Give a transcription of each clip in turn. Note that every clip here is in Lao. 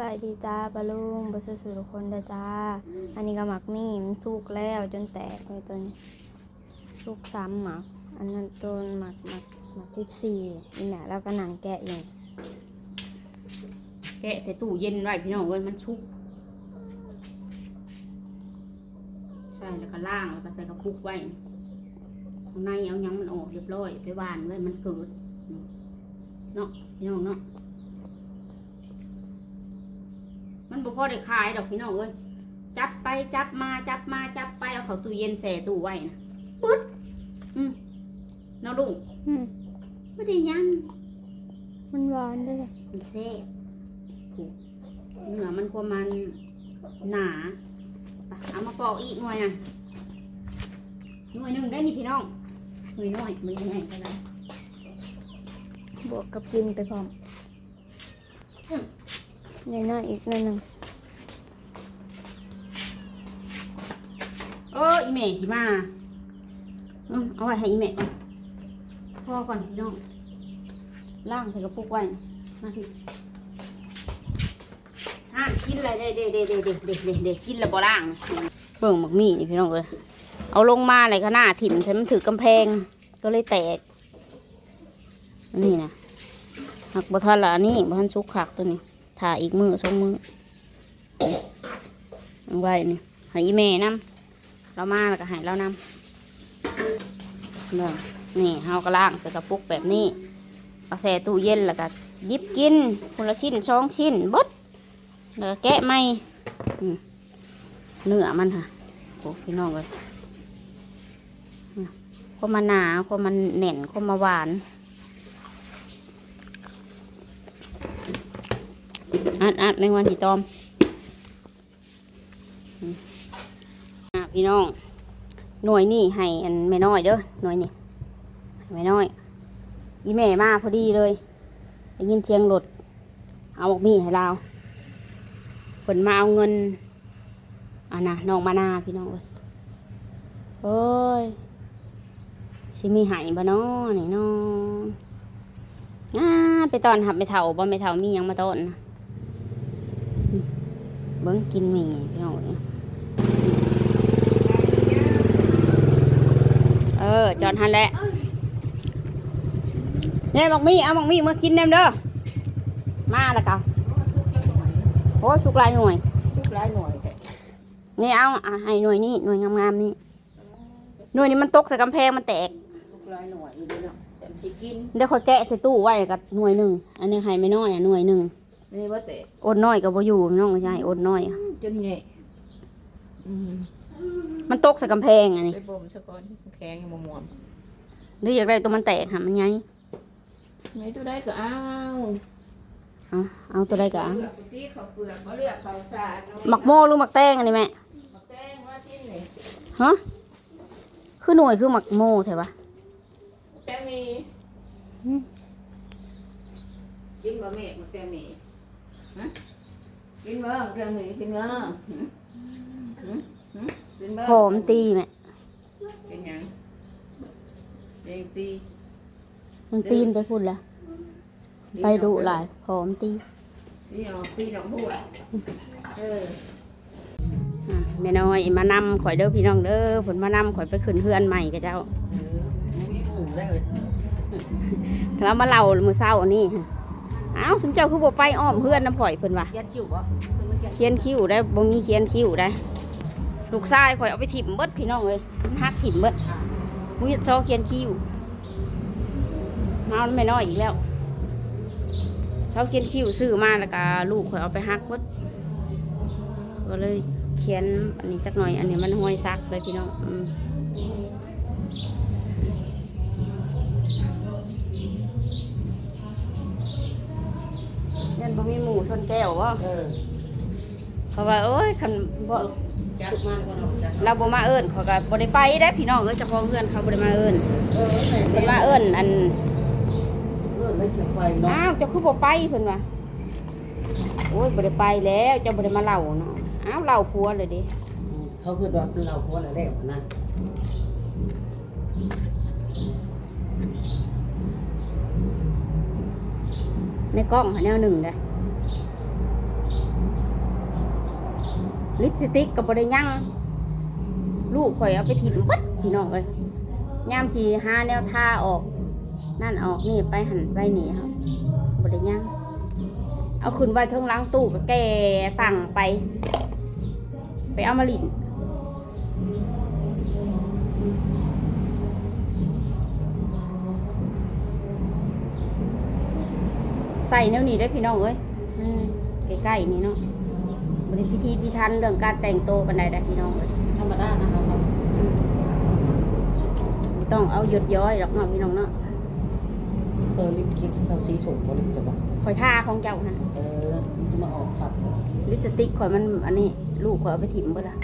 ສະບາຍດີຈ້າປ້າລຸງ ເບິດສູ່ທຸກຄົນເດີຈ້າ. ອັນນີ້ກໍໝາກມີ້ ມັນສຸກແລ້ວຈົນແຕກເລີຍໂຕນີ້ ສຸກສາມໝາກ. ອັນນັ້ນໂຕໝາກ ໝາກ ໝາກທີສີ່ ອີ່ແມ່ລາວກໍນັ່ງແກະຢູ່. ແກະໃສ່ຕູ້ເຢັນໄວ້ພີ່ນ້ອງເອີຍ ມັນສຸກ. ໃສ່ແລ້ວກໍລ້າງ ແລ້ວກໍໃສ່ກະປຸກໄວ້ ຂ້າງໃນເອົາຫຍັງມັນອອກຮຽບຮ້ອຍ ໄປຫວ່ານໄວ້ມັນເກີດເນາະ ພີ່ນ້ອງເນາະ. ມັນບໍ່ພໍໄດ້ຂາຍດອກພີ່ນ້ອງເອີຍ ຈັບໄປຈັບມາ ຈັບມາຈັບໄປ ເອົາເຂົ້າຕູ້ເຢັນແຊ່ຕູ້ໄວ້ນະ ປຶດ. ອືມ ເນາະລຸງ? ອືມ ບໍ່ໄດ້ຫຍັງ ມັນຫວານເດ້ ມັນແຊບ. ຜູ້ ເນື້ອມັນຄວາມມັນໜາ. ໄປ ເອົາມາປອກອີກໜ່ວຍນະ ໜ່ວຍໜຶ່ງໄດ້ນີ້ພີ່ນ້ອງ ໜ່ວຍນ້ອຍ ບໍ່ໄດ້ໃຫຍ່ປານໃດ ບວກກັບກິນໄປພ້ອມ. ອືມ ນ້ອຍໆ ອີກໜ້ອຍໜຶ່ງ. ເອີ ອີ່ແມ່ຊິມາ ເອີ ເອົາໄວ້ໃຫ້ອີ່ແມ່ກ່ອນ ພໍກ່ອນພີ່ນ້ອງ. ລ້າງໃສ່ກະປຸກໄວ້ ມາພີ່ ຫ້າມກິນເລີຍເດ້ ເດ້ ກິນແລ້ວບໍ່ລ້າງ. ເບິ່ງໝາກມີ້ນີ້ພີ່ນ້ອງເອີຍ ເອົາລົງມາແລ້ວກໍໜ້າຖິ້ມໃສ່ມັນຖືກກຳແພງ ກໍເລີຍແຕກ. ອັນນີ້ນະ ຫາກບໍ່ທັນລະ ອັນນີ້ບໍ່ທັນສຸກຄັກໂຕນີ້ ຖ້າອີກມື້ສອງມື້. ເອົາໄວ້ນີ້ໃຫ້ອີ່ແມ່ນຳ ລາວມາແລ້ວກໍໃຫ້ລາວນຳ. ເບິ່ງ ນີ້ເຮົາກໍລ້າງໃສ່ກະປຸກແບບນີ້ ເອົາແຊ່ຕູ້ເຢັນ ແລ້ວກໍຫຍິບກິນຄົນລະຊິ້ນສອງຊິ້ນເບິດ ແລ້ວກໍແກະໃໝ່. ອືມ ເນື້ອມັນຫະ ໂອ້ ພີ່ນ້ອງເອີຍ ຄວາມມັນໜາ ຄວາມມັນແໜ້ນ ຄວາມມັນຫວານ. ອັດໆ ແມງວັນສີຕອມ. ອືມ ອ່າ ພີ່ນ້ອງ ໜ່ວຍນີ້ໃຫ້ອັນແມ່ນ້ອຍເດີ ໜ່ວຍນີ້ໃຫ້ແມ່ນ້ອຍ. ອີ່ແມ່ມາພໍດີເລີຍ ໄດ້ຍິນສຽງລົດ ເອົາໝາກມີ້ໃຫ້ລາວ ເພິ່ນມາເອົາເງິນ ອັນນະ ນ້ອງມານາ ພີ່ນ້ອງເອີຍ. ໂອ້ຍ ຊິມີໃຫ້ບໍ່ນໍນີ້ນໍ? ອ່າ ໄປຕ້ອນຮັບແມ່ເຖົ້າບໍ່? ແມ່ເຖົ້າມີຫຍັງມາຕ້ອນນະ? ເບິ່ງກິນໝີ່ພີ່ນ້ອງເອີຍ. ເອີ ຈອດຫັ້ນແຫຼະ. ແນ່ ໝາກມີ້ ເອົາໝາກມີ້ເມືອກິນແດ່ເດີ. ມາແລ້ວກະ ໂອ້ ສຸກຫຼາຍໜ່ວຍ ສຸກຫຼາຍໜ່ວຍແທ້. ນີ້ ເອົາ ອ່ະ ໃຫ້ໜ່ວຍນີ້ ໜ່ວຍງາມໆນີ້. ໜ່ວຍນີ້ມັນຕົກໃສ່ກຳແພງ ມັນແຕກ. ສຸກຫຼາຍໜ່ວຍຢູ່ເດ້ເນາະ ແຕ່ມັນຊິກິນ. ດຽວຂ້ອຍແກະໃສ່ຕູ້ໄວ້ ແລ້ວກໍໜ່ວຍໜຶ່ງ ອັນນີ້ໃຫ້ແມ່ນ້ອຍ ອ່ະ ໜ່ວຍໜຶ່ງ. ນີ້ບໍ່ແຕກ ອົດນ້ອຍກໍບໍ່ຢູ່ ນ້ອງກໍຊິໃຫ້ອົດນ້ອຍ ອືມ ຈົນແຫຍະ. ອືມ ມັນຕົກໃສ່ກຳແພງ ອັນນີ້ ໄປບົ່ມຊະກ່ອນ ແຂງຍັງບໍ່ມ່ວນ. ຫຼືຢາກໄດ້ຕົວມັນແຕກຫະ ມັນໃຫຍ່. ໃນຕົວໃດກໍເອົາ ເອົາ ເອົາຕົວໃດກໍເອົາ. ເລືອກຕິ ເຂົ້າເປືອກບໍ່ເລືອກເຂົ້າສານເນາະ. ໝາກໂມຫຼືໝາກແຕງອັນນີ້ແມ່? ໝາກແຕງວ່າກິນນີ້. ຮະ? ຄືໜ່ວຍຄືໝາກໂມແທ້ວະ? ໝາກແຕງໝີ່. ຫືມ ກິນບໍ່ແມ່ ໝາກແຕງໝີ່? ຮະ? ກິນບໍ່ ໝາກແຕງໝີ່ ກິນບໍ່? ຫືມ ຫືມ ຫືມ ກິນບໍ່? ຫອມຕີແມ່. ເປັນຫຍັງ? ເປັນຫຍັງຕີ? ມັນປີນໄປພຸ້ນລະ ໄປດຸຫຼາຍ ພໍມັນຕີ. ຕີອອກ ປີນອອກຫົວ. ເອີ ອ່າ ແມ່ນ້ອຍມານຳຂ້ອຍເດີພີ່ນ້ອງເດີ ເພິ່ນມານຳຂ້ອຍໄປຂຶ້ນເຮືອນໃໝ່ຂະເຈົ້າ. ເອີ ບໍ່ມີໝູ່ໄດ້ເອີຍ ລາວມາເລົ່າມື້ເຊົ້ານີ້. ອ້າວ ຊຸມເຈົ້າຄືບໍ່ໄປອ້ອມເຮືອນນຳຂ້ອຍ ເພິ່ນວ່າ. ຂຽນຄິ້ວບໍ່? ຂຽນຄິ້ວໄດ້ ບໍ່ມີຂຽນຄິ້ວໄດ້. ລູກຊາຍຂ້ອຍເອົາໄປຖິ້ມເບິດພີ່ນ້ອງເອີຍ ມັນຫັກຖິ້ມເບິດ. ບໍ່ມີຊໍຂຽນຄິ້ວ. ມານຳແມ່ນ້ອຍອີກແລ້ວ. ຊໍຂຽນຄິ້ວຊື້ມາ ແລ້ວກະລູກຂ້ອຍເອົາໄປຫັກເບິດ. ກໍເລີຍຂຽນອັນນີ້ຈັກໜ່ອຍ ອັນນີ້ມັນຮອຍສັກເລີຍພີ່ນ້ອງ. ອືມ ແມ່ນບໍ່ມີໝູ່ຊົນແກ້ວບໍ? ເອີ ເພາະວ່າ ໂອ້ຍ ຄັນບໍ່ ຈັກມາແລ້ວບໍ່ເນາະ ຈັກ ລາວບໍ່ມາເອີ້ນ ຂ້ອຍກໍບໍ່ໄດ້ໄປເດ້ພີ່ນ້ອງເອີຍ. ເຈົ້າຂອງເຮືອນເຂົາບໍ່ໄດ້ມາເອີ້ນ. ເອີ ແມ່ນ ເພິ່ນມາເອີ້ນ ອັນ ເອີ້ນແລ້ວຈັ່ງໄປເນາະ. ອ້າວ ເຈົ້າຄືບໍ່ໄປ? ເພິ່ນວ່າ ໂອ້ຍ ບໍ່ໄດ້ໄປແລ້ວ ເຈົ້າບໍ່ໄດ້ມາເລົ່າເນາະ. ອ້າວ ເລົ່າຜົວເລີຍເດ້. ອືມ ເຂົາຄິດວ່າເລົ່າຜົວແລ້ວແລ້ວຫັ້ນນະ. ໃນກ້ອງຫັ້ນແນວໜຶ່ງເດ້. ລິບສະຕິກກໍບໍ່ໄດ້ຍັງ ລູກຂ້ອຍເອົາໄປຖິ້ມເບິດພີ່ນ້ອງເອີຍ. ຍາມຊິຫາແນວທາອອກນັ້ນອອກນີ້ ໄປຫັ້ນໄປນີ້ ບໍ່ໄດ້ຍັງ. ເອົາຂຶ້ນໄວ້ເທິງຫຼັງຕູ້ກໍແກ່ຕັ້ງໄປ ໄປເອົາມາຫຼິ້ນ. ໃສ່ແນວນີ້ເດີ້ພີ່ນ້ອງເອີຍ ມັນໃກ້ໆນີ້ເນາະ ບໍ່ໄດ້ພິຖີພິຖັນເລື່ອງການແຕ່ງໂຕປານໃດເດີ້ພີ່ນ້ອງເອີຍ. ທຳມະດານະ ເຮົາກໍ ອືມ ບໍ່ຕ້ອງເອົາຢົດຍ້ອຍດອກເນາະພີ່ນ້ອງເນາະ. ເອີ ລິບຄິດເຮົາສີສົ້ມບໍ່ລິບຈະບໍ່ ຂ້ອຍທາຂອງເຈົ້າຫັ້ນ. ເອີ ມັນຄືມາອອກຄັກເນາະ ລິບສະຕິກຂ້ອຍມັນອັນນີ້ ລູກຂ້ອຍເອົາໄປຖິ້ມເບິດລະ.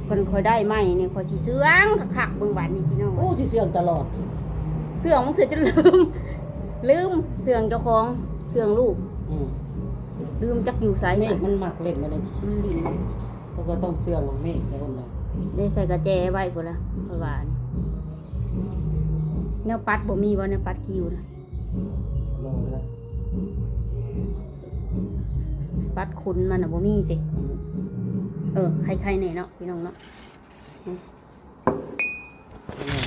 ຄັນຂ້ອຍໄດ້ໃໝ່ນີ້ ຂ້ອຍຊິເຊື່ອງຄັກໆເບິ່ງບາດນີ້ພີ່ນ້ອງ. ໂອ້ ຊິເຊື່ອງຕະຫຼອດ ເຊື່ອງບາງເທື່ອຈົນລືມ ລືມເຊື່ອງເຈົ້າຂອງ ເຊື່ອງລູກ. ອືມ ລືມຈັກຢູ່ໃສ. ເມກມັນມັກຫຼິ້ນມານີ້ ມັນຫຼິ້ນ ເຮົາກໍຕ້ອງເຊື່ອງເມກໃນຄົນໃດ ໄດ້ໃສ່ກະແຈໄວ້ພຸ້ນລະ ຂ້ອຍວ່າ. ແນວປັດບໍ່ມີບໍ່ ແນວປັດຄິວນະ? ບໍ່ແລ້ວ ປັດຂົນມັນນະບໍ່ມີຕິ. ອືມ ເອີ ໄຄໆແດ່ເນາະພີ່ນ້ອງເນາະ. ອືມ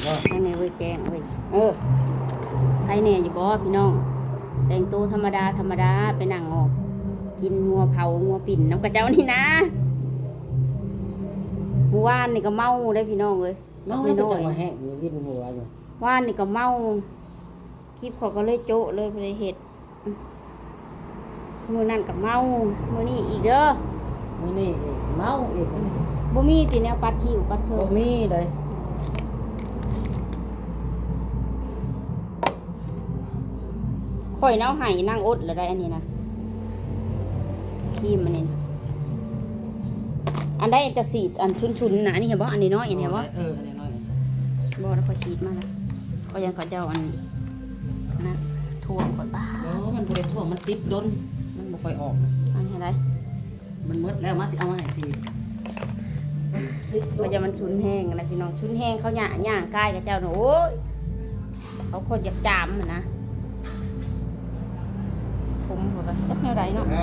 ໄຄແດ່ເວີຍ ແຈ້ງເວີຍ. ເອີ ໄຄແດ່ຢູ່ບໍ່ພີ່ນ້ອງ? ແຕ່ງໂຕທຳມະດາ ທຳມະດາ ໄປນັ່ງອອກກິນງົວເຜົາ ງົວປິ່ນນຳຂະເຈົ້ານີ້ນາ. ມື້ວານນີ້ກໍເມົາເດ້ພີ່ນ້ອງເອີຍ ເມົາແລ້ວກໍຈັງວ່າແຮງຢູ່ ວິນຫົວຢູ່. ວານນີ້ກໍເມົາ ຄລິບຂ້ອຍກໍເລີຍໂຈະເລີຍ ບໍ່ໄດ້ເຮັດ. ມື້ນັ້ນກໍເມົາ ມື້ນີ້ອີກເດີ້ ມື້ນີ້ອີກ ເມົາອີກ. ບໍ່ມີຕິແນວປັດຄິວປັດເຄີງ? ບໍ່ມີເລີຍ. ຂ້ອຍເອົາໃຫ້ນາງອົດແລ້ວໄດ໋ ອັນນີ້ນະ ຄຣີມອັນນີ້ນະ. ອັນໃດເຈົ້າສີດ ອັນຊຸນໆນະ ອັນນີ້ເຫັນບໍ່? ອັນນ້ອຍໆ ອັນນີ້ເຫັນບໍ່? ເອີ ອັນນ້ອຍໆ. ບໍ່ ແລ້ວຂ້ອຍສີດມາແລ້ວ ຂ້ອຍຢ້ານເຂົາເຈົ້າອັນນັ້ນ ຖ້ວງຂ້ອຍ. ປ້າ ເອີ ມັນບໍ່ໄດ້ຖ້ວງ ມັນຕິດດົນ ມັນບໍ່ຄ່ອຍອອກ. ອັນນີ້ໃດ ມັນໝົດແລ້ວ ມາຊິເອົາມາໃຫ້ສີດ. ເຂົາເຈົ້າມັນຊຸນແຮງນະພີ່ນ້ອງ ຊຸນແຮງ ເຂົາຍ່າງ ຍ່າງກາຍຂະເຈົ້ານະ ໂອ້ຍ ເຂົາຄົນຢາກຈາມຫັ້ນນະ. ຜົມເຂົາກໍຈັກແນວໃດເນາະ. ອ່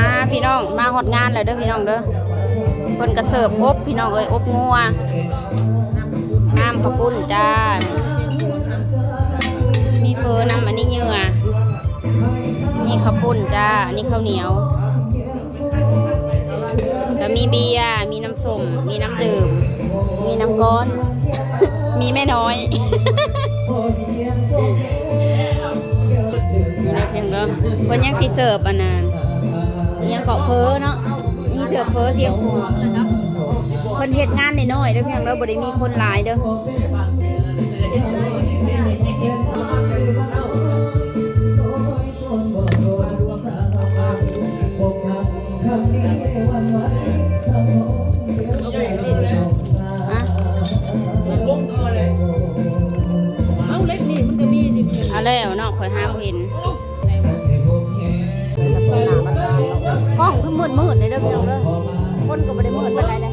າ ພີ່ນ້ອງ ມາຮອດງານແລ້ວເດີ້ພີ່ນ້ອງເດີ້. ເພິ່ນກໍເສີບອົບພີ່ນ້ອງເອີຍ ອົບງົວ ນ້ຳເຂົ້າປຸ້ນຈ້າ ມີເຝີນຳ ອັນນີ້ເຫຍື່ອ ນີ້ເຂົ້າປຸ້ນຈ້າ ອັນນີ້ເຂົ້າໜຽວ ກໍມີເບຍ ມີນ້ຳສົ້ມ ມີນ້ຳດື່ມ ມີນ້ຳກ້ອນ ມີແມ່ນ້ອຍ. ນີ້ນະ ເພິ່ນກໍ ເພິ່ນຍັງຊິເສີບອັນນັ້ນ ອີ່ຫຍັງເກາະ ເຝີເນາະ ມີເສີບເຝີ ສຽງ ເພິ່ນເຮັດງານນ້ອຍໆເດີ້ພີ່ນ້ອງເດີ້ ບໍ່ໄດ້ມີຄົນຫຼາຍເດີ້. ເອົາເລັກນີ້ມັນກໍມີ ເອົາແລ້ວເນາະ ຂ້ອຍຫາບໍ່ເຫັນ. ກ້ອງຄືມືດໆເດ້ອພີ່ນ້ອງເດີ ຄົນກໍບໍ່ໄດ້ມືດປານໃດເດ້.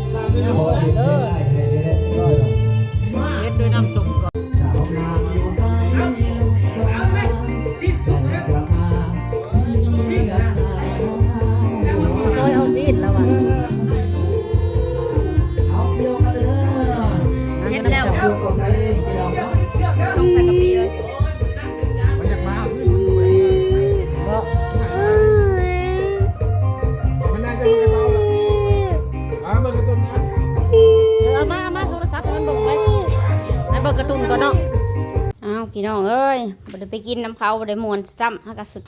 ນ້ຳສົ້ມເດີ ເຮັດດ້ວຍນ້ຳສົ້ມກ່ອນ. ຊອຍເອົາຊີ້ນລະວ່າ ເຮັດແລ້ວ ຕ້ອງໃສ່ກະປິເລີຍ. ມັນຢາກມາ ມັນບໍ່ ມັນໜ້າຈະ ມັນຈະເຊົາລະ. ມາເບິ່ງກາຕູນນີ້ ເອີ ເອົາມາ ເອົາມາ ໂທລະສັບໃຫ້ມັນເບິ່ງໄວ້ ໃຫ້ເບິ່ງກາຕູນກ່ອນເນາະ. ອ້າວ ພີ່ນ້ອງເອີຍ ບໍ່ໄດ້ໄປກິນນຳເຂົາ ບໍ່ໄດ້ມ່ວນຊ້ຳ ຫາກະສຶກ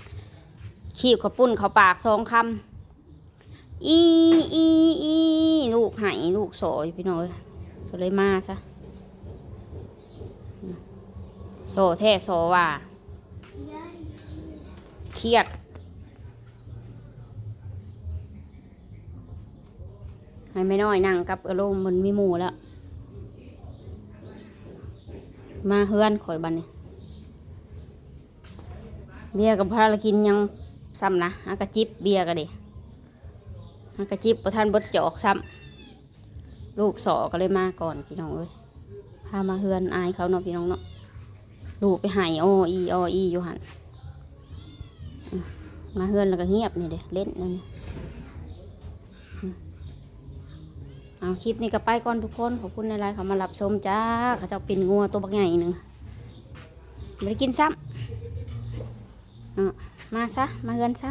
ຄີບເຂົ້າປຸ້ນເຂົ້າປາກສອງຄຳ. ອີ ອີ ອີ ລູກໄຫ້ລູກສໍຢູ່ ພີ່ນ້ອງເອີຍ ກໍເລີຍມາຊະ. ສໍແທ້ສໍວ່າ ຄຽດ ໃຫ້ແມ່ນ້ອຍນັ່ງກັບອາລົມ ມັນມີໝູ່ແລ້ວ. ມາເຮືອນຂ້ອຍບັດນີ້ ເບຍກໍບໍ່ທັນໄດ້ກິນຫຍັງຊ້ຳນະ ຫາກະຈິບ ເບຍກໍດີ ຫາກະຈິບບໍ່ທັນເບິດຈອກຊ້ຳ. ລູກສໍກໍເລີຍມາກ່ອນ ພີ່ນ້ອງເອີຍ ພາມາເຮືອນອາຍເຂົາເນາະ ພີ່ນ້ອງເນາະ. ລູກໄປໄຫ້ອໍອີ ອໍອີຢູ່ຫັ້ນ. ອືມ ມາເຮືອນແລ້ວກໍງຽບນີ້ເດ້ ເຫຼັ້ນແນວນີ້. ອືມ ເອົາ ຄລິບນີ້ກໍໄປກ່ອນທຸກຄົນ. ຂອບຄຸນຫຼາຍໆ ເຂົ້າມາຮັບຊົມຈ້າ. ເຂົາເຈົ້າປີ້ນງົວໂຕບັກໃຫຍ່ໜຶ່ງ ບໍ່ໄດ້ກິນຊ້ຳ. ເນາະ ມາຊະ ມາເຮືອນຊະ.